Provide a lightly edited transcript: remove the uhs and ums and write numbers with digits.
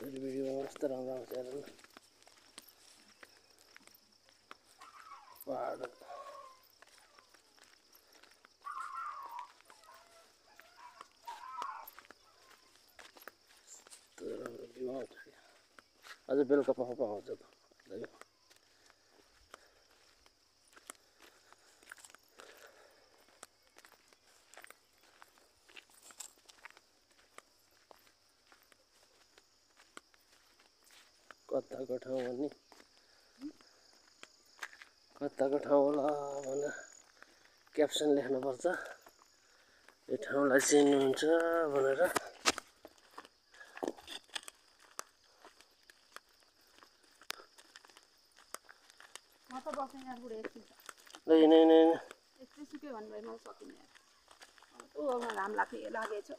भिडियोमा कस्तो राम्रो आउँछ हेर न पहाड राम्रो भ्यू आउँछ अझ बेलुका पख आउँछ त कताको ठाउँ भन्ने कताको ठाउँ होला भनेर क्याप्सन लेख्नुपर्छ यो ठाउँलाई चिन्नुहुन्छ भनेर म त बस्ने यार बुढे एकछिन नै एकछिन सुक्यो भने म सकिने यार घाम लागेछ